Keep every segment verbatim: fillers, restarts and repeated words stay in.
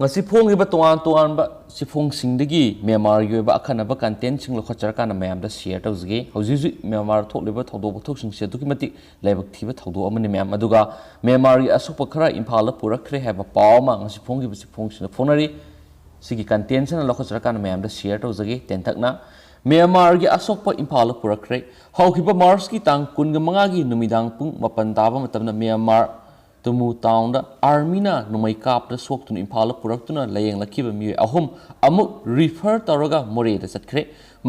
ꯉꯁꯤ ꯐꯣꯡꯉꯤꯕ ꯇꯣꯉꯥꯟ ꯇꯣꯉꯥꯟꯕ ꯆꯦꯐꯣꯡꯁꯤꯡꯗꯒꯤ ꯃ꯭ꯌꯥꯟꯃꯥꯔꯒꯤ ꯑꯣꯏꯕ ꯑꯈꯟꯅꯕ ꯀꯟꯇꯦꯟꯁꯤꯡ ꯂꯧꯈꯠꯆꯔꯀꯥꯟꯗ ꯃꯌꯥꯝꯗ ꯁꯤꯌꯔ ꯇꯧꯖꯒꯦ꯫ ꯍꯧꯖꯤꯛ ꯍꯧꯖꯤꯛ ꯃ꯭ꯌꯥꯟꯃꯥꯔ ꯊꯣꯛꯂꯤꯕ ꯊꯧꯗꯣꯛ ꯋꯥꯊꯣꯛꯁꯤꯡꯁꯦ ꯑꯗꯨꯛꯀꯤ ꯃꯇꯤꯛ ꯂꯥꯏꯕꯛ ꯊꯤꯕ ꯊꯧꯗꯣꯛ ꯑꯃꯅꯤ ꯃꯌꯥꯝ꯫ ꯑꯗꯨꯒ ꯃ꯭ꯌꯥꯟꯃꯥꯔꯒꯤ ꯑꯁꯣꯛꯄ ꯈꯔ ꯏꯝꯐꯥꯜꯗ ꯄꯨꯔꯛꯈ꯭ꯔꯦ ꯍꯥꯏꯕ ꯄꯥꯎ ꯑꯃ ꯉꯁꯤ ꯐꯣꯡꯈꯤꯕ ꯆꯦꯐꯣꯡꯁꯤꯡꯗ ꯐꯣꯡꯅꯔꯤ꯫ ꯁꯤꯒꯤ ꯀꯟꯇꯦꯟꯁꯤꯅ ꯂꯧꯈꯠꯆꯔꯀꯥꯟꯗ ꯃꯌꯥꯝꯗ ꯁꯤꯌꯔ ꯇꯧꯖꯒꯦ ꯇꯦꯟꯇꯛꯅ꯫ ꯃ꯭ꯌꯥꯟꯃꯥꯔꯒꯤ ꯑꯁꯣꯛꯄ ꯏꯝꯐꯥꯜꯗ ꯄꯨꯔꯛꯈ꯭ꯔꯦ꯫ ꯍꯧꯈꯤꯕ ꯃꯥꯔꯆꯀꯤ ꯇꯥꯡ ꯀꯨꯟꯒ ꯃꯉꯥꯒꯤ ꯅꯨꯃꯤꯗꯥꯡ ꯄꯨꯡ ꯃꯥꯄꯟ ꯇꯥꯕ ꯃꯇꯝꯗ ꯃ꯭ꯌꯥꯟꯃꯥꯔ ꯇꯨꯃꯨ ꯇꯥꯎꯟꯗ ꯑꯥꯔꯃꯤꯅ ꯅꯣꯡꯃꯩ ꯀꯥꯞꯇ ꯁꯣꯛꯇꯨꯅ ꯏꯝꯐꯥꯜꯗ ꯄꯨꯔꯛꯇꯨꯅ ꯂꯥꯌꯦꯡꯂꯛꯈꯤꯕ ꯃꯤꯑꯣꯏ ꯑꯍꯨꯝ ꯑꯃꯨꯛ ꯔꯤꯐꯔ ꯇꯧꯔꯒ ꯃꯣꯔꯦꯗ ꯆꯠꯈ꯭ꯔꯦ꯫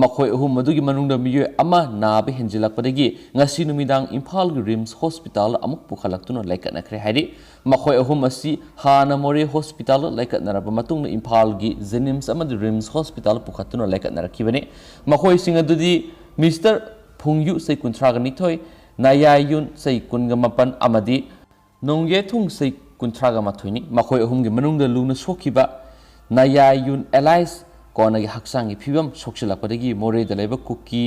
ꯃꯈꯣꯏ ꯑꯍꯨꯝ ꯑꯗꯨꯒꯤ ꯃꯅꯨꯡꯗ ꯃꯤꯑꯣꯏ ꯑꯃ ꯅꯥꯕ ꯍꯦꯟꯖꯤꯜꯂꯛꯄꯗꯒꯤ ꯉꯁꯤ ꯅꯨꯃꯤꯗꯥꯡ ꯏꯝꯐꯥꯜꯒꯤ ꯔꯤꯝꯁ ꯍꯣꯁꯄꯤꯇꯥꯜꯗ ꯑꯃꯨꯛ ꯄꯨꯈꯠꯂꯛꯇꯨꯅ ꯂꯩꯀꯠꯅꯈ꯭ꯔꯦ ꯍꯥꯏꯔꯤ꯫ ꯃꯈꯣꯏ ꯑꯍꯨꯝ ꯑꯁꯤ ꯍꯥꯟꯅ ꯃꯣꯔꯦ ꯍꯣꯁꯄꯤꯇꯥꯜꯗ ꯂꯩꯀꯠꯅꯔꯕ ꯃꯇꯨꯡꯗ ꯏꯝꯐꯥꯜꯒꯤ ꯖꯦꯅꯤꯝꯁ ꯑꯃꯗꯤ ꯔꯤꯝꯁ ꯍꯣꯁꯄꯤꯇꯥꯜꯗ ꯄꯨꯈꯠꯇꯨꯅ ꯂꯩꯀꯠꯅꯔꯛꯈꯤꯕꯅꯤ꯫ ꯃꯈꯣꯏꯁꯤꯡ ꯑꯗꯨꯗꯤ ꯃꯤꯁꯇꯔ ꯐꯨꯡꯌꯨ ꯆꯍꯤ ꯀꯨꯟꯊ꯭ꯔꯥꯒ ꯅꯤꯊꯣꯏ, ꯅꯥꯌꯥꯌꯨꯟ ꯆꯍꯤ ꯀꯨꯟꯒ ꯃꯥꯄꯟ ꯑꯃꯗꯤ ꯅꯣꯡꯌꯦꯊꯨꯡ ꯆꯍꯤ ꯀꯨꯟꯊ꯭ꯔꯥꯒ ꯃꯥꯊꯣꯏꯅꯤ꯫ ꯃꯈꯣꯏ ꯑꯍꯨꯝꯒꯤ ꯃꯅꯨꯡꯗ ꯂꯨꯅ ꯁꯣꯛꯈꯤꯕ ꯅꯥꯌꯥꯌꯨꯟ ꯑꯦꯂꯥꯏꯁ ꯀꯣꯟꯅꯒꯤ ꯍꯛꯆꯥꯡꯒꯤ ꯐꯤꯕꯝ ꯁꯣꯛꯆꯤꯜꯂꯛꯄꯗꯒꯤ ꯃꯣꯔꯦꯗ ꯂꯩꯕ ꯀꯨꯀꯤ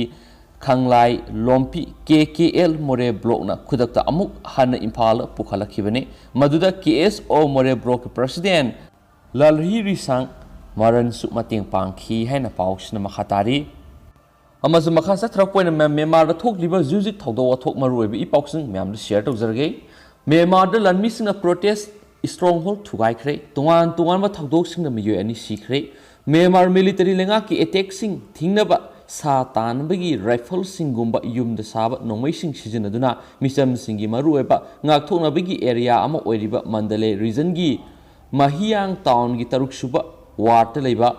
ꯈꯪꯂꯥꯏ ꯂꯣꯝꯄꯤ ꯀꯦ ꯀꯦ ꯑꯦꯜ ꯃꯣꯔꯦ ꯕ꯭ꯂꯣꯛꯅ ꯈꯨꯗꯛꯇ ꯑꯃꯨꯛ ꯍꯟꯅ ꯏꯝꯐꯥꯜꯗ ꯄꯨꯈꯠꯂꯛꯈꯤꯕꯅꯤ꯫ ꯃꯗꯨꯗ ꯀꯦ ꯑꯦꯁ ꯑꯣ ꯃꯣꯔꯦ ꯕ꯭ꯂꯣꯛꯀꯤ ꯄ꯭ꯔꯁꯤꯗꯦꯟ ꯂꯜꯍꯤ ꯔꯤꯁꯥꯡ ꯃꯔꯟꯁꯨ ꯃꯇꯦꯡ ꯄꯥꯡꯈꯤ ꯍꯥꯏꯅ ꯄꯥꯎꯁꯤꯅ ꯃꯈꯥ ꯇꯥꯔꯤ꯫ ꯑꯃꯁꯨꯡ ꯃꯈꯥ ꯆꯠꯊꯔꯛꯄ ꯑꯣꯏꯅ ꯃ꯭ꯌꯥ-, ꯃ꯭ꯌꯥꯟꯃꯥꯔꯗ ꯊꯣꯛꯂꯤꯕ ꯍꯧꯖꯤꯛ ꯍꯧꯖꯤꯛ ꯊꯧꯗꯣꯛ ꯋꯥꯊꯣꯛ ꯃꯔꯨꯑꯣꯏꯕ ꯏ ꯄꯥꯎꯁꯤꯡ ꯃꯌꯥꯝꯗꯨ ꯁꯤꯌꯔ ꯇꯧꯖꯔꯒꯦ꯫ ꯃ꯭ꯌꯥꯟꯃꯥꯔꯗ ꯂꯥꯟꯃꯤꯁꯤꯡꯅ ꯄ꯭ꯔꯣꯇꯦꯁ ꯏꯁꯇ꯭ꯔꯣꯡ ꯍꯣꯜ ꯊꯨꯒꯥꯏꯈ꯭ꯔꯦ꯫ ꯇꯣꯉꯥꯟ ꯇꯣꯉꯥꯟꯕ ꯊꯧꯗꯣꯛꯁꯤꯡꯗ ꯃꯤꯑꯣꯏ ꯑꯅꯤ ꯁꯤꯈ꯭ꯔꯦ꯫ ꯃ꯭ꯌꯥꯟꯃꯥꯔ ꯃꯤꯂꯤꯇꯔꯤ ꯂꯩꯉꯥꯛꯀꯤ ꯑꯦꯇꯦꯛꯁꯤꯡ ꯊꯤꯡꯅꯕ ꯁꯥ ꯇꯥꯟꯅꯕꯒꯤ ꯔꯥꯏꯐꯜꯁꯤꯡꯒꯨꯝꯕ ꯌꯨꯝꯗ ꯁꯥꯕ ꯅꯣꯡꯃꯩꯁꯤꯡ ꯁꯤꯖꯤꯟꯅꯗꯨꯅ ꯃꯤꯆꯝꯁꯤꯡꯒꯤ ꯃꯔꯨꯑꯣꯏꯕ ꯉꯥꯛꯊꯣꯛꯅꯕꯒꯤ ꯑꯦꯔꯤꯌꯥ ꯑꯃ ꯑꯣꯏꯔꯤꯕ ꯃꯟꯗꯂꯦ ꯔꯤꯖꯟꯒꯤ ꯃꯍꯤꯌꯥꯡ ꯇꯥꯎꯟꯒꯤ ꯇꯔꯨꯛ ꯁꯨꯕ ꯋꯥꯔꯗꯇ ꯂꯩꯕ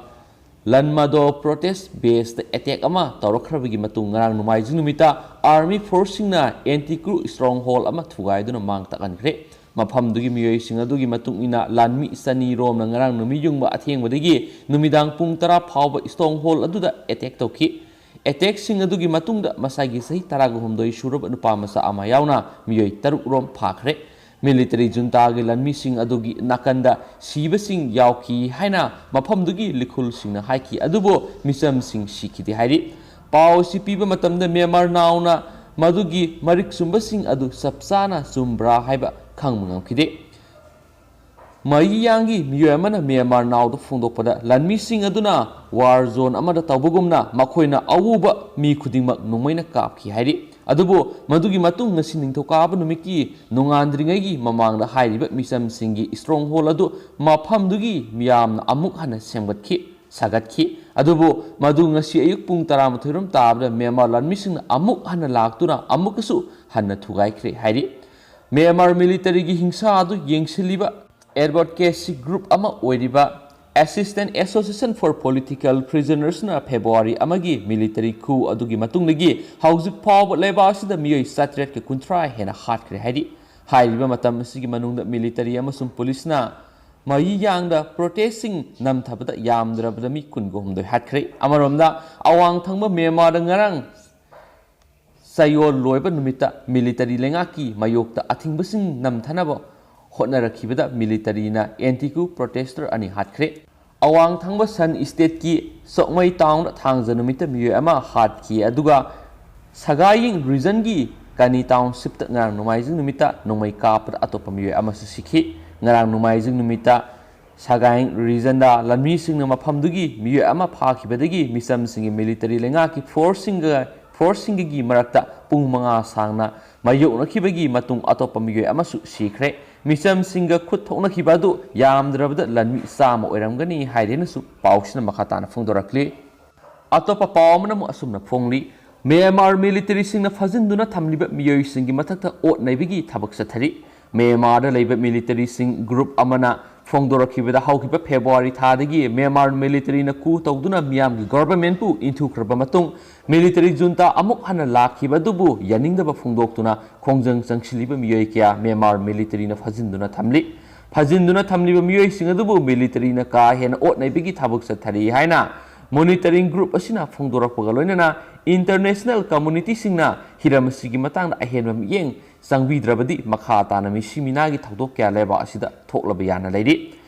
ꯂꯟꯃꯥꯗꯣ ꯄ꯭ꯔꯣꯇꯦꯁ ꯕꯦꯁꯇ ꯑꯦꯇꯦꯛ ꯑꯃ ꯇꯧꯔꯛꯈ꯭ꯔꯕꯒꯤ ꯃꯇꯨꯡ ꯉꯔꯥꯡ ꯅꯣꯡꯃꯥꯏꯖꯤꯡ ꯅꯨꯃꯤꯠꯇ ꯑꯥꯔꯃꯤ ꯐꯣꯔꯁꯁꯤꯡꯅ ꯑꯦꯟꯇꯤ ꯀ꯭ꯔꯨ ꯏꯁꯇ꯭ꯔꯣꯡ ꯍꯣꯜ ꯑꯃ ꯊꯨꯒꯥꯏꯗꯨꯅ ꯃꯥꯡ ꯇꯥꯛꯍꯟꯈ꯭ꯔꯦ꯫ ꯃꯐꯝꯗꯨꯒꯤ ꯃꯤꯑꯣꯏꯁꯤꯡ ꯑꯗꯨꯒꯤ ꯃꯇꯨꯡ ꯏꯟꯅ ꯂꯥꯟꯃꯤ ꯆꯅꯤ ꯔꯣꯝꯅ ꯉꯔꯥꯡ ꯅꯨꯃꯤꯠ ꯌꯨꯡꯕ ꯑꯊꯦꯡꯕꯗꯒꯤ ꯅꯨꯃꯤꯗꯥꯡ ꯄꯨꯡ ꯇꯔꯥ ꯐꯥꯎꯕ ꯏꯁꯇ꯭ꯔꯣꯡ ꯍꯣꯜ ꯑꯗꯨꯗ ꯑꯦꯇꯦꯛ ꯇꯧꯈꯤ꯫ ꯑꯦꯇꯦꯛꯁꯤꯡ ꯑꯗꯨꯒꯤ ꯃꯇꯨꯡꯗ ꯃꯁꯥꯒꯤ ꯆꯍꯤ ꯇꯔꯥꯒ ꯍꯨꯝꯗꯣꯏ ꯁꯨꯔꯕ ꯅꯨꯄꯥ ꯃꯆꯥ ꯑꯃ ꯌꯥꯎꯅ ꯃꯤꯑꯣꯏ ꯇꯔꯨꯛ ꯔꯣꯝ ꯐꯥꯈ꯭ꯔꯦ꯫ ꯃꯤꯂꯤꯇꯔꯤ ꯖꯨꯟꯇꯥꯒꯤ ꯂꯥꯟꯃꯤꯁꯤꯡ ꯑꯗꯨꯒꯤ ꯅꯥꯀꯟꯗ ꯁꯤꯕꯁꯤꯡ ꯌꯥꯎꯈꯤ ꯍꯥꯏꯅ ꯃꯐꯝꯗꯨꯒꯤ ꯂꯤꯈꯨꯜꯁꯤꯡꯅ ꯍꯥꯏꯈꯤ, ꯑꯗꯨꯕꯨ ꯃꯤꯆꯝꯁꯤꯡ ꯁꯤꯈꯤꯗꯦ ꯍꯥꯏꯔꯤ꯫ ꯄꯥꯎ ꯑꯁꯤ ꯄꯤꯕ ꯃꯇꯝꯗ ꯃ꯭ꯌꯥꯟꯃꯥꯔ ꯅꯥꯎꯅ ꯃꯗꯨꯒꯤ ꯃꯔꯤꯛ ꯆꯨꯝꯕꯁꯤꯡ ꯑꯗꯨ ꯆꯞ ꯆꯥꯅ ꯆꯨꯝꯕ꯭ꯔꯥ ꯍꯥꯏꯕ ꯈꯪꯕ ꯉꯝꯈꯤꯗꯦ꯫ ꯃꯩꯌꯥꯡꯒꯤ ꯃꯤꯑꯣꯏ ꯑꯃꯅ ꯃ꯭ꯌꯥꯟꯃꯥꯔ ꯅꯥꯎꯗ ꯐꯣꯡꯗꯣꯛꯄꯗ, ꯂꯥꯟꯃꯤꯁꯤꯡ ꯑꯗꯨꯅ ꯋꯥꯔ ꯖꯣꯟ ꯑꯃꯗ ꯇꯧꯕꯒꯨꯝꯅ ꯃꯈꯣꯏꯅ ꯑꯎꯕ ꯃꯤ ꯈꯨꯗꯤꯡꯃꯛ ꯅꯣꯡꯃꯩꯅ ꯀꯥꯞꯈꯤ ꯍꯥꯏꯔꯤ꯫ ꯑꯗꯨꯕꯨ ꯃꯗꯨꯒꯤ ꯃꯇꯨꯡ ꯉꯁꯤ ꯅꯤꯡꯊꯧꯀꯥꯕ ꯅꯨꯃꯤꯠꯀꯤ ꯅꯣꯡꯉꯥꯟꯗ꯭ꯔꯤꯉꯩꯒꯤ ꯃꯃꯥꯡꯗ ꯍꯥꯏꯔꯤꯕ ꯃꯤꯆꯝꯁꯤꯡꯒꯤ ꯏꯁꯇ꯭ꯔꯣꯡ ꯍꯣꯜ ꯑꯗꯨ ꯃꯐꯝꯗꯨꯒꯤ ꯃꯤꯌꯥꯝꯅ ꯑꯃꯨꯛ ꯍꯟꯅ ꯁꯦꯝꯒꯠꯈꯤ, ꯁꯥꯒꯠꯈꯤ꯫ ꯑꯗꯨꯕꯨ ꯃꯗꯨ ꯉꯁꯤ ꯑꯌꯨꯛ ꯄꯨꯡ ꯇꯔꯥꯃꯥꯊꯣꯏ ꯔꯣꯝ ꯇꯥꯕꯗ ꯃ꯭ꯌꯥꯟꯃꯥꯔ ꯂꯥꯟꯃꯤꯁꯤꯡꯅ ꯑꯃꯨꯛ ꯍꯟꯅ ꯂꯥꯛꯇꯨꯅ ꯑꯃꯨꯛꯀꯁꯨ ꯍꯟꯅ ꯊꯨꯒꯥꯏꯈ꯭ꯔꯦ ꯍꯥꯏꯔꯤ꯫ ꯃ꯭ꯌꯥꯟꯃꯥꯔ ꯃꯤꯂꯤꯇꯔꯤꯒꯤ ꯍꯤꯡꯁꯥ ꯑꯗꯨ ꯌꯦꯡꯁꯤꯜꯂꯤꯕ ꯑꯦꯗꯚꯣꯀꯦꯁꯤ ꯒ꯭ꯔꯨꯞ ꯑꯃ ꯑꯣꯏꯔꯤꯕ Assistance Association for Political Prisonersꯅ ꯐꯦꯕ꯭ꯔꯨꯋꯥꯔꯤ ꯑꯃꯒꯤ ꯃꯤꯂꯤꯇꯔꯤ coup ꯑꯗꯨꯒꯤ ꯃꯇꯨꯡꯗꯒꯤ ꯍꯧꯖꯤꯛ ꯐꯥꯎꯕ ꯂꯩꯕꯥꯛ ꯑꯁꯤꯗ ꯃꯤꯑꯣꯏ ꯆꯥꯇ꯭ꯔꯦꯠꯀ ꯀꯨꯟꯊ꯭ꯔꯥ ꯍꯦꯟꯅ ꯍꯥꯠꯈ꯭ꯔꯦ ꯍꯥꯏꯔꯤ꯫ ꯍꯥꯏꯔꯤꯕ ꯃꯇꯝ ꯑꯁꯤꯒꯤ ꯃꯅꯨꯡꯗ ꯃꯤꯂꯤꯇꯔꯤ ꯑꯃꯁꯨꯡ ꯄꯨꯂꯤꯁꯅ ꯃꯩꯌꯥꯡꯗ ꯄ꯭ꯔꯣꯇꯦꯁꯁꯤꯡ ꯅꯝꯊꯕꯗ ꯌꯥꯝꯗ꯭ꯔꯕꯗ ꯃꯤ ꯀꯨꯟꯒ ꯍꯨꯝꯗꯣꯏ ꯍꯥꯠꯈ꯭ꯔꯦ꯫ ꯑꯃꯔꯣꯝꯗ ꯑꯋꯥꯡ ꯊꯪꯕ ꯃ꯭ꯌꯥꯟꯃꯥꯔꯗ ꯉꯔꯥꯡ ꯆꯌꯣꯜ ꯂꯣꯏꯕ ꯅꯨꯃꯤꯠꯇ ꯃꯤꯂꯤꯇꯔꯤ ꯂꯩꯉꯥꯛꯀꯤ ꯃꯥꯌꯣꯛꯇ ꯑꯊꯤꯡꯕꯁꯤꯡ ꯅꯝꯊꯅꯕ ꯍꯣꯠꯅꯔꯛꯈꯤꯕꯗ ꯃꯤꯂꯤꯇꯔꯤꯅ ꯑꯦꯟꯇꯤ coup ꯄ꯭ꯔꯣꯇꯦꯁꯇꯔ ꯑꯅꯤ ꯍꯥꯠꯈ꯭ꯔꯦ꯫ ꯑꯋꯥꯡ ꯊꯪꯕ ꯁꯟ ꯏꯁꯇꯦꯠꯀꯤ ꯁꯣꯛꯃꯩ ꯇꯥꯎꯟꯗ ꯊꯥꯡꯖ ꯅꯨꯃꯤꯠꯇ ꯃꯤꯑꯣꯏ ꯑꯃ ꯍꯥꯠꯈꯤ, ꯑꯗꯨꯒ ꯁꯒꯥꯌꯤꯡ ꯔꯤꯖꯟꯒꯤ ꯀꯅꯤ ꯇꯥꯎꯟꯁꯤꯞꯇ ꯉꯔꯥꯡ ꯅꯣꯡꯃꯥꯏꯖꯤꯡ ꯅꯨꯃꯤꯠꯇ ꯅꯣꯡꯃꯩ ꯀꯥꯞꯄꯗ ꯑꯇꯣꯞꯄ ꯃꯤꯑꯣꯏ ꯑꯃꯁꯨ ꯁꯤꯈꯤ꯫ ꯉꯔꯥꯡ ꯅꯣꯡꯃꯥꯏꯖꯤꯡ ꯅꯨꯃꯤꯠꯇ ꯁꯒꯥꯏꯡ ꯔꯤꯖꯟꯗ ꯂꯥꯟꯃꯤꯁꯤꯡꯅ ꯃꯐꯝꯗꯨꯒꯤ ꯃꯤꯑꯣꯏ ꯑꯃ ꯐꯥꯈꯤꯕꯗꯒꯤ ꯃꯤꯆꯝꯁꯤꯡꯒꯤ ꯃꯤꯂꯤꯇꯔꯤ ꯂꯩꯉꯥꯛꯀꯤ ꯐꯣꯔꯁꯁꯤꯡꯒ, ꯐꯣꯔꯁꯁꯤꯡꯒꯒꯤ ꯃꯔꯛꯇ ꯄꯨꯡ ꯃꯉꯥ ꯁꯥꯡꯅ ꯃꯥꯌꯣꯛꯅꯈꯤꯕꯒꯤ ꯃꯇꯨꯡ ꯑꯇꯣꯞꯄ ꯃꯤꯑꯣꯏ ꯑꯃꯁꯨ ꯁꯤꯈ꯭ꯔꯦ꯫ ꯃꯤꯆꯝꯁꯤꯡꯒ ꯈꯨꯠ ꯊꯣꯛꯅꯈꯤꯕ ꯑꯗꯨ ꯌꯥꯝꯗ꯭ꯔꯕꯗ ꯂꯥꯟꯃꯤ ꯆꯥꯝꯃ ꯑꯣꯏꯔꯝꯒꯅꯤ ꯍꯥꯏꯔꯦꯅꯁꯨ ꯄꯥꯎꯁꯤꯅ ꯃꯈꯥ ꯇꯥꯅ ꯐꯣꯡꯗꯣꯔꯛꯂꯤ꯫ ꯑꯇꯣꯞꯄ ꯄꯥꯎ ꯑꯃꯅ ꯑꯃꯨꯛ ꯑꯁꯨꯝꯅ ꯐꯣꯡꯂꯤ, ꯃ꯭ꯌꯥꯟꯃꯥꯔ ꯃꯤꯂꯤꯇꯔꯤꯁꯤꯡꯅ ꯐꯥꯖꯤꯟꯗꯨꯅ ꯊꯝꯂꯤꯕ ꯃꯤꯑꯣꯏꯁꯤꯡꯒꯤ ꯃꯊꯛꯇ ꯑꯣꯠ ꯅꯩꯕꯒꯤ ꯊꯕꯛ ꯆꯠꯊꯔꯤ꯫ ꯃ꯭ꯌꯥꯟꯃꯥꯔꯗ ꯂꯩꯕ ꯃꯤꯂꯤꯇꯔꯤꯁꯤꯡ ꯒ꯭ꯔꯨꯞ ꯑꯃꯅ ꯐꯣꯡꯗꯣꯔꯛꯈꯤꯕꯗ, ꯍꯧꯈꯤꯕ ꯐꯦꯕ꯭ꯔꯨꯋꯥꯔꯤ ꯊꯥꯗꯒꯤ ꯃ꯭ꯌꯥꯟꯃꯥꯔ ꯃꯤꯂꯤꯇꯔꯤꯅ coup ꯇꯧꯗꯨꯅ ꯃꯤꯌꯥꯝꯒꯤ ꯒꯣꯚꯔꯟꯃꯦꯟꯠꯄꯨ ꯏꯟꯊꯨꯈ꯭ꯔꯕ ꯃꯇꯨꯡ, ꯃꯤꯂꯤꯇꯔꯤ ꯖꯨꯟꯇꯥ ꯑꯃꯨꯛ ꯍꯟꯅ ꯂꯥꯛꯈꯤꯕ ꯑꯗꯨꯕꯨ ꯌꯥꯅꯤꯡꯗꯕ ꯐꯣꯡꯗꯣꯛꯇꯨꯅ ꯈꯣꯡꯖꯪ ꯆꯪꯁꯤꯜꯂꯤꯕ ꯃꯤꯑꯣꯏ ꯀꯌꯥ ꯃ꯭ꯌꯥꯟꯃꯥꯔ ꯃꯤꯂꯤꯇꯔꯤꯅ ꯐꯥꯖꯤꯟꯗꯨꯅ ꯊꯝꯂꯤ꯫ ꯐꯥꯖꯤꯟꯗꯨꯅ ꯊꯝꯂꯤꯕ ꯃꯤꯑꯣꯏꯁꯤꯡ ꯑꯗꯨꯕꯨ ꯃꯤꯂꯤꯇꯔꯤꯅ ꯀꯥ ꯍꯦꯟꯅ ꯑꯣꯠ ꯅꯩꯕꯒꯤ ꯊꯕꯛ ꯆꯠꯊꯔꯤ ꯍꯥꯏꯅ ꯃꯣꯅꯤꯇꯔꯤꯡ ꯒ꯭ꯔꯨꯞ ꯑꯁꯤꯅ ꯐꯣꯡꯗꯣꯔꯛꯄꯒ ꯂꯣꯏꯅꯅ, ꯏꯟꯇꯔꯅꯦꯁꯅꯦꯜ ꯀꯝꯃꯨꯅꯤꯇꯤꯁꯤꯡꯅ ꯍꯤꯔꯝ ꯑꯁꯤꯒꯤ ꯃꯇꯥꯡꯗ ꯑꯍꯦꯟꯕ ꯃꯤꯠꯌꯦꯡ ꯆꯪꯕꯤꯗ꯭ꯔꯕꯗꯤ ꯃꯈꯥ ꯇꯥꯅ ꯃꯤꯁꯤ ꯃꯤꯅꯥꯒꯤ ꯊꯧꯗꯣꯛ ꯀꯌꯥ ꯂꯩꯕꯥꯛ ꯑꯁꯤꯗ ꯊꯣꯛꯂꯕ ꯌꯥꯅ ꯂꯩꯔꯤ꯫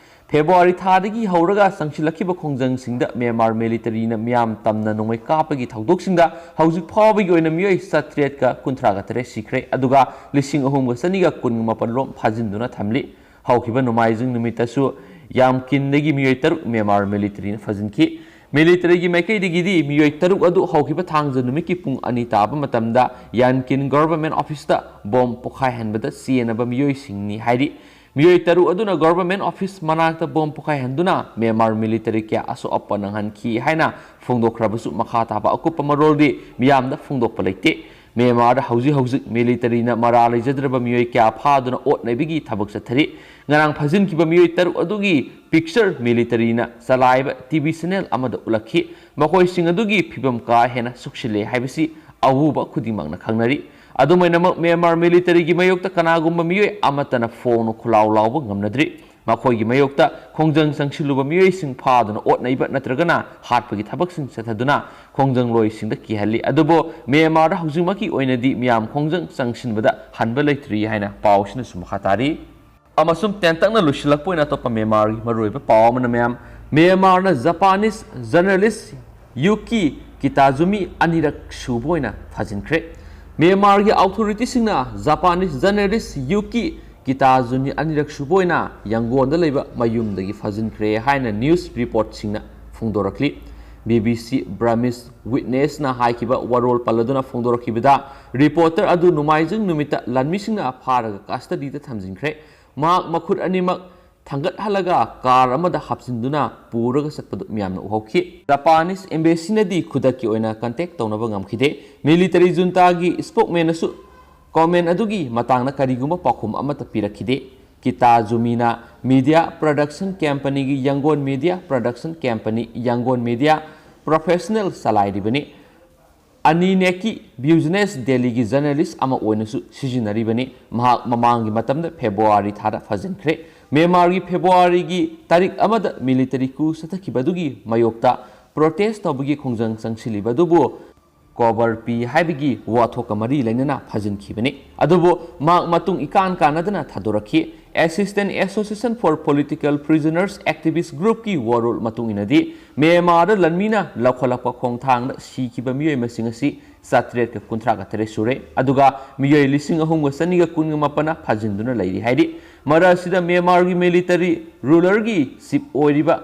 ꯐꯦꯕ꯭ꯔꯨꯋꯥꯔꯤ ꯊꯥꯗꯒꯤ ꯍꯧꯔꯒ ꯆꯪꯁꯤꯜꯂꯛꯈꯤꯕ ꯈꯣꯡꯖꯪꯁꯤꯡꯗ ꯃ꯭ꯌꯥꯟꯃꯥꯔ ꯃꯤꯂꯤꯇꯔꯤꯅ ꯃꯤꯌꯥꯝ ꯇꯝꯅ ꯅꯣꯡꯃꯩ ꯀꯥꯞꯄꯒꯤ ꯊꯧꯗꯣꯛꯁꯤꯡꯗ ꯍꯧꯖꯤꯛ ꯐꯥꯎꯕꯒꯤ ꯑꯣꯏꯅ ꯃꯤꯑꯣꯏ ꯆꯥꯇ꯭ꯔꯦꯠꯀ ꯀꯨꯟꯊ꯭ꯔꯥꯒ ꯇꯔꯦꯠ ꯁꯤꯈ꯭ꯔꯦ, ꯑꯗꯨꯒ ꯂꯤꯁꯤꯡ ꯑꯍꯨꯝꯒ ꯆꯅꯤꯒ ꯀꯨꯟꯒ ꯃꯥꯄꯟ ꯔꯣꯝ ꯐꯥꯖꯤꯟꯗꯨꯅ ꯊꯝꯂꯤ꯫ ꯍꯧꯈꯤꯕ ꯅꯣꯡꯃꯥꯏꯖꯤꯡ ꯅꯨꯃꯤꯠꯇꯁꯨ ꯌꯥꯝꯀꯤꯟꯗꯒꯤ ꯃꯤꯑꯣꯏ ꯇꯔꯨꯛ ꯃ꯭ꯌꯥꯟꯃꯥꯔ ꯃꯤꯂꯤꯇꯔꯤꯅ ꯐꯥꯖꯤꯟꯈꯤ꯫ ꯃꯤꯂꯤꯇꯔꯤꯒꯤ ꯃꯥꯏꯀꯩꯗꯒꯤꯗꯤ ꯃꯤꯑꯣꯏ ꯇꯔꯨꯛ ꯑꯗꯨ ꯍꯧꯈꯤꯕ ꯊꯥꯡꯖ ꯅꯨꯃꯤꯠꯀꯤ ꯄꯨꯡ ꯑꯅꯤ ꯇꯥꯕ ꯃꯇꯝꯗ ꯌꯥꯟꯀꯤꯟ ꯒꯣꯚꯔꯟꯃꯦꯟꯠ ꯑꯣꯐꯤꯁꯇ ꯕꯣꯝ ꯄꯣꯈꯥꯏꯍꯟꯕꯗ ꯆꯦꯟꯅꯕ ꯃꯤꯑꯣꯏꯁꯤꯡꯅꯤ ꯍꯥꯏꯔꯤ꯫ ꯃꯤꯑꯣꯏ ꯇꯔꯨꯛ ꯑꯗꯨꯅ ꯒꯣꯚꯔꯟꯃꯦꯟꯠ ꯑꯣꯐꯤꯁ ꯃꯅꯥꯛꯇ ꯕꯣꯝ ꯄꯣꯈꯥꯏꯍꯟꯗꯨꯅ ꯃ꯭ꯌꯥꯟꯃꯥꯔ ꯃꯤꯂꯤꯇꯔꯤ ꯀꯌꯥ ꯑꯁꯣꯛ ꯑꯄꯟ ꯅꯪꯍꯟꯈꯤ ꯍꯥꯏꯅ ꯐꯣꯡꯗꯣꯛꯈ꯭ꯔꯕꯁꯨ, ꯃꯈꯥ ꯇꯥꯕ ꯑꯀꯨꯞꯄ ꯃꯔꯣꯜꯗꯤ ꯃꯤꯌꯥꯝꯗ ꯐꯣꯡꯗꯣꯛꯄ ꯂꯩꯇꯦ꯫ ꯃ꯭ꯌꯥꯟꯃꯥꯔꯗ ꯍꯧꯖꯤꯛ ꯍꯧꯖꯤꯛ ꯃꯤꯂꯤꯇꯔꯤꯅ ꯃꯔꯥꯜ ꯂꯩꯖꯗ꯭ꯔꯕ ꯃꯤꯑꯣꯏ ꯀꯌꯥ ꯐꯥꯗꯨꯅ ꯑꯣꯠ ꯅꯩꯕꯒꯤ ꯊꯕꯛ ꯆꯠꯊꯔꯤ꯫ ꯉꯔꯥꯡ ꯐꯥꯖꯤꯟꯈꯤꯕ ꯃꯤꯑꯣꯏ ꯇꯔꯨꯛ ꯑꯗꯨꯒꯤ ꯄꯤꯛꯆꯔ ꯃꯤꯂꯤꯇꯔꯤꯅ ꯆꯂꯥꯏꯕ ꯇꯤ ꯚꯤ ꯆꯦꯅꯦꯜ ꯑꯃꯗ ꯎꯠꯂꯛꯈꯤ꯫ ꯃꯈꯣꯏꯁꯤꯡ ꯑꯗꯨꯒꯤ ꯐꯤꯚꯝ ꯀꯥ ꯍꯦꯟꯅ ꯁꯣꯛꯆꯤꯜꯂꯦ ꯍꯥꯏꯕꯁꯤ ꯑꯎꯕ ꯈꯨꯗꯤꯡꯃꯛꯅ ꯈꯪꯅꯔꯤ꯫ ꯑꯗꯨꯝ ꯑꯣꯏꯅꯃꯛ, ꯃ꯭ꯌꯥꯟꯃꯥꯔ ꯃꯤꯂꯤꯇꯔꯤꯒꯤ ꯃꯥꯌꯣꯛꯇ ꯀꯅꯥꯒꯨꯝꯕ ꯃꯤꯑꯣꯏ ꯑꯃꯠꯇꯅ ꯐꯣꯡꯅ ꯈꯣꯜꯂꯥꯎ ꯂꯥꯎꯕ ꯉꯝꯅꯗ꯭ꯔꯤ꯫ ꯃꯈꯣꯏꯒꯤ ꯃꯥꯌꯣꯛꯇ ꯈꯣꯡꯖꯪ ꯆꯪꯁꯤꯜꯂꯨꯕ ꯃꯤꯑꯣꯏꯁꯤꯡ ꯐꯥꯗꯨꯅ ꯑꯣꯠ ꯅꯩꯕ ꯅꯠꯇ꯭ꯔꯒꯅ ꯍꯥꯠꯄꯒꯤ ꯊꯕꯛꯁꯤꯡ ꯆꯠꯊꯗꯨꯅ ꯈꯣꯡꯖꯪꯂꯣꯏꯁꯤꯡꯗ ꯀꯤꯍꯜꯂꯤ꯫ ꯑꯗꯨꯕꯨ ꯃ꯭ꯌꯥꯟꯃꯥꯔꯗ ꯍꯧꯖꯤꯛꯃꯛꯀꯤ ꯑꯣꯏꯅꯗꯤ ꯃꯤꯌꯥꯝ ꯈꯣꯡꯖꯪ ꯆꯪꯁꯤꯟꯕꯗ ꯍꯟꯕ ꯂꯩꯇ꯭ꯔꯤ ꯍꯥꯏꯅ ꯄꯥꯎ ꯑꯁꯤꯅꯁꯨ ꯃꯈꯥ ꯇꯥꯔꯤ꯫ ꯑꯃꯁꯨꯡ ꯇꯦꯟꯇꯛꯅ ꯂꯣꯏꯁꯤꯜꯂꯛꯄ ꯑꯣꯏꯅ ꯑꯇꯣꯞꯄ ꯃ꯭ꯌꯥꯟꯃꯥꯔꯒꯤ ꯃꯔꯨꯑꯣꯏꯕ ꯄꯥꯎ ꯑꯃꯅ ꯃꯌꯥꯝ, ꯃ꯭ꯌꯥꯟꯃꯥꯔꯅ ꯖꯄꯥꯅꯤꯁ ꯖꯔꯅꯦꯂꯤꯁ ꯌꯨꯀꯤ ꯀꯤꯇꯥꯖꯨꯃꯤ ꯑꯅꯤꯔꯛ ꯁꯨꯕ ꯑꯣꯏꯅ ꯐꯥꯖꯤꯟꯈ꯭ꯔꯦ꯫ ꯃ꯭ꯌꯥꯟꯃꯥꯔꯒꯤ ꯑꯣꯊꯣꯔꯤꯇꯤꯁꯤꯡꯅ ꯖꯄꯥꯅꯤꯁ ꯖꯔꯅꯦꯂꯤꯁ ꯌꯨꯀꯤ ꯀꯤꯇꯥꯖꯨꯃꯤ ꯑꯅꯤꯔꯛ ꯁꯨꯕ ꯑꯣꯏꯅ ꯌꯥꯡꯒꯣꯟꯗ ꯂꯩꯕ ꯃꯌꯨꯝꯗꯒꯤ ꯐꯥꯖꯤꯟꯈ꯭ꯔꯦ ꯍꯥꯏꯅ news ꯔꯤꯄꯣꯔꯠꯁꯤꯡꯅ ꯐꯣꯡꯗꯣꯔꯛꯂꯤ꯫ B B C Burmese ꯋꯤꯠꯅꯦꯁꯅ ꯍꯥꯏꯈꯤꯕ ꯋꯥꯔꯣꯜ ꯄꯜꯂꯗꯨꯅ ꯐꯣꯡꯗꯣꯔꯛꯈꯤꯕꯗ, ꯔꯤꯄꯣꯔꯇꯔ ꯑꯗꯨ ꯅꯣꯡꯃꯥꯏꯖꯤꯡ ꯅꯨꯃꯤꯠꯇ ꯂꯥꯟꯃꯤꯁꯤꯡꯅ ꯐꯥꯔꯒ ꯀꯁꯇꯗꯤꯗ ꯊꯝꯖꯤꯟꯈ꯭ꯔꯦ꯫ ꯃꯍꯥꯛ ꯃꯈꯨꯠ ꯑꯅꯤꯃꯛ ꯊꯥꯡꯒꯠꯍꯜꯂꯒ ꯀꯥꯔ ꯑꯃꯗ ꯍꯥꯞꯆꯤꯟꯗꯨꯅ ꯄꯨꯔꯒ ꯆꯠꯄꯗꯨ ꯃꯤꯌꯥꯝꯅ ꯎꯍꯧꯈꯤ꯫ ꯖꯄꯥꯅꯤꯁ ꯑꯦꯝꯕꯦꯁꯤꯅꯗꯤ ꯈꯨꯗꯛꯀꯤ ꯑꯣꯏꯅ ꯀꯟꯇꯦꯛ ꯇꯧꯅꯕ ꯉꯝꯈꯤꯗꯦ꯫ ꯃꯤꯂꯤꯇꯔꯤ ꯖꯨꯟꯇꯥꯒꯤ ꯁ꯭ꯄꯣꯛꯃꯦꯟꯅꯁꯨ ꯀꯣꯃꯦꯟ ꯑꯗꯨꯒꯤ ꯃꯇꯥꯡꯗ ꯀꯔꯤꯒꯨꯝꯕ ꯄꯥꯎꯈꯨꯝ ꯑꯃꯠꯇ ꯄꯤꯔꯛꯈꯤꯗꯦ꯫ ꯀꯤꯇꯥꯖꯨꯃꯤꯅ ꯃꯤꯗꯤꯌꯥ ꯄ꯭ꯔꯗꯛꯁꯟ ꯀꯝꯄꯅꯤꯒꯤ Yangon media production company, Yangon media professional ꯆꯂꯥꯏꯔꯤꯕꯅꯤ꯫ ꯑꯅꯤꯅꯦꯛꯀꯤ ꯕ꯭ꯌꯨꯖꯤꯅꯦꯁ ꯗꯦꯂꯤꯒꯤ ꯖꯔꯅꯦꯂꯤꯁ ꯑꯃ ꯑꯣꯏꯅꯁꯨ ꯁꯤꯖꯤꯟꯅꯔꯤꯕꯅꯤ꯫ ꯃꯍꯥꯛ ꯃꯃꯥꯡꯒꯤ ꯃꯇꯝꯗ ꯐꯦꯕ꯭ꯔꯨꯋꯥꯔꯤ ꯊꯥꯗ ꯐꯥꯖꯤꯟꯈ꯭ꯔꯦ꯫ ꯃ꯭ꯌꯥꯟꯃꯥꯔꯒꯤ ꯐꯦꯕ꯭ꯔꯨꯋꯥꯔꯤꯒꯤ ꯇꯥꯔꯤꯛ ꯑꯃꯗ ꯃꯤꯂꯤꯇꯔꯤ ꯀꯨ ꯆꯠꯊꯈꯤꯕ ꯑꯗꯨꯒꯤ ꯃꯥꯌꯣꯛꯇ ꯄ꯭ꯔꯣꯇꯦꯁ ꯇꯧꯕꯒꯤ ꯈꯣꯡꯖꯪ ꯆꯪꯁꯤꯜꯂꯤꯕ ꯑꯗꯨꯕꯨ ꯀꯣꯕꯔ ꯄꯤ ꯍꯥꯏꯕꯒꯤ ꯋꯥꯊꯣꯛꯀ ꯃꯔꯤ ꯂꯩꯅꯅ ꯐꯥꯖꯤꯟꯈꯤꯕꯅꯤ꯫ ꯑꯗꯨꯕꯨ ꯃꯍꯥꯛ ꯃꯇꯨꯡ ꯏꯀꯥꯟ ꯀꯥꯟꯅꯗꯅ ꯊꯥꯗꯣꯔꯛꯈꯤ꯫ Assistance Association for Political Prisoners Activist Groupꯀꯤ ꯋꯥꯔꯣꯜ ꯃꯇꯨꯡ ꯏꯟꯅꯗꯤ, ꯃ꯭ꯌꯥꯟꯃꯥꯔꯗ ꯂꯥꯟꯃꯤꯅ ꯂꯧꯈꯠꯂꯛꯄ ꯈꯣꯡꯊꯥꯡꯗ ꯁꯤꯈꯤꯕ ꯃꯤꯑꯣꯏ ꯃꯁꯤꯡ ꯑꯁꯤ ꯆꯥꯇ꯭ꯔꯦꯠꯀ ꯀꯨꯟꯊ꯭ꯔꯥꯒ ꯇꯔꯦꯠ ꯁꯨꯔꯦ, ꯑꯗꯨꯒ ꯃꯤꯑꯣꯏ ꯂꯤꯁꯤꯡ ꯑꯍꯨꯝꯒ ꯆꯅꯤꯒ ꯀꯨꯟꯒ ꯃꯥꯄꯟꯅ ꯐꯥꯖꯤꯟꯗꯨꯅ ꯂꯩꯔꯤ ꯍꯥꯏꯔꯤ꯫ ꯃꯔꯛ ꯑꯁꯤꯗ ꯃ꯭ꯌꯥꯟꯃꯥꯔꯒꯤ ꯃꯤꯂꯤꯇꯔꯤ ꯔꯨꯂꯔꯒꯤ ꯆꯤꯐ ꯑꯣꯏꯔꯤꯕ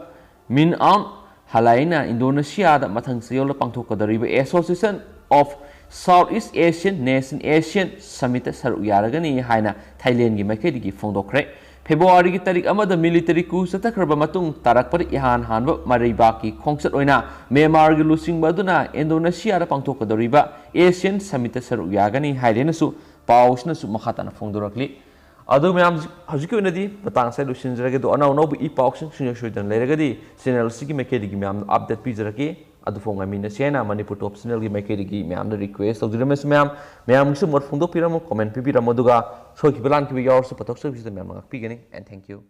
ꯃꯤꯟ ꯑꯥꯎꯟ ꯍꯂꯥꯏꯅ ꯏꯟꯗꯣꯅꯦꯁꯤꯌꯥꯗ ꯃꯊꯪ ꯆꯌꯣꯜꯗ ꯄꯥꯡꯊꯣꯛꯀꯗꯧꯔꯤꯕ Association of Southeast Asian Nation, ASEAN Summitꯇ ꯁꯔꯨꯛ ꯌꯥꯔꯒꯅꯤ ꯍꯥꯏꯅ ꯊꯥꯏꯂꯦꯟꯒꯤ ꯃꯥꯏꯀꯩꯗꯒꯤ ꯐꯣꯡꯗꯣꯛꯈ꯭ꯔꯦ꯫ ꯐꯦꯕ꯭ꯔꯨꯋꯥꯔꯤꯒꯤ ꯇꯥꯔꯤꯛ ꯑꯃꯗ ꯃꯤꯂꯤꯇꯔꯤ coup ꯆꯠꯊꯈ꯭ꯔꯕ ꯃꯇꯨꯡ ꯇꯥꯔꯛꯄꯗ ꯏꯍꯥꯟ ꯍꯥꯟꯕ ꯃꯔꯩꯕꯥꯛꯀꯤ ꯈꯣꯡꯆꯠ ꯑꯣꯏꯅ ꯃ꯭ꯌꯥꯟꯃꯥꯔꯒꯤ ꯂꯨꯆꯤꯡꯕ ꯑꯗꯨꯅ ꯏꯟꯗꯣꯅꯦꯁꯤꯌꯥꯗ ꯄꯥꯡꯊꯣꯛꯀꯗꯧꯔꯤꯕ ASEAN Summitꯇ ꯁꯔꯨꯛ ꯌꯥꯒꯅꯤ ꯍꯥꯏꯔꯦꯅꯁꯨ ꯄꯥꯎꯁꯤꯅꯁꯨ ꯃꯈꯥ ꯇꯥꯅ ꯐꯣꯡꯗꯣꯔꯛꯂꯤ꯫ ꯑꯗꯨ ꯃꯌꯥꯝ, ꯍꯧꯖꯤꯛꯀꯤ ꯑꯣꯏꯅꯗꯤ ꯃꯇꯥꯡ ꯑꯁꯤꯗ ꯂꯣꯏꯁꯤꯟꯖꯔꯒꯦ꯫ ꯑꯗꯣ ꯑꯅꯧ ꯑꯅꯧꯕ ꯏ ꯄꯥꯎꯁꯤꯡ ꯁꯨꯡꯁꯣꯏ ꯁꯣꯏꯗꯅ ꯂꯩꯔꯒꯗꯤ ꯆꯦꯅꯦꯜ ꯑꯁꯤꯒꯤ ꯃꯥꯏꯀꯩꯗꯒꯤ ꯃꯌꯥꯝꯗ ꯑꯞꯗꯦꯠ ꯄꯤꯖꯔꯛꯀꯦ꯫ ꯑꯗꯨ ꯐꯥꯎ ꯉꯥꯏꯃꯤꯟꯅꯁꯤ ꯍꯥꯏꯅ ꯃꯅꯤꯄꯨꯔ ꯇꯣꯞ ꯆꯦꯅꯦꯜꯒꯤ ꯃꯥꯏꯀꯩꯗꯒꯤ ꯃꯌꯥꯝꯗ ꯔꯤꯀ꯭ꯋꯦꯁ ꯇꯧꯖꯔꯝꯃꯁꯤ꯫ ꯃꯌꯥꯝ, ꯃꯌꯥꯝꯒꯤꯁꯨ ꯃꯣꯠ ꯐꯣꯡꯗꯣꯛꯄꯤꯔꯝꯃꯨ, ꯀꯣꯃꯦꯟ ꯄꯤꯕꯤꯔꯝꯃꯨ, ꯑꯗꯨꯒ ꯁꯣꯏꯈꯤꯕ ꯂꯥꯟꯈꯤꯕ ꯌꯥꯎꯔꯁꯨ ꯄꯊꯣꯛ ꯁꯣꯏꯕꯁꯤꯗ ꯃꯌꯥꯝꯅ ꯉꯥꯛꯄꯤꯒꯅꯤ꯫ And thank you꯫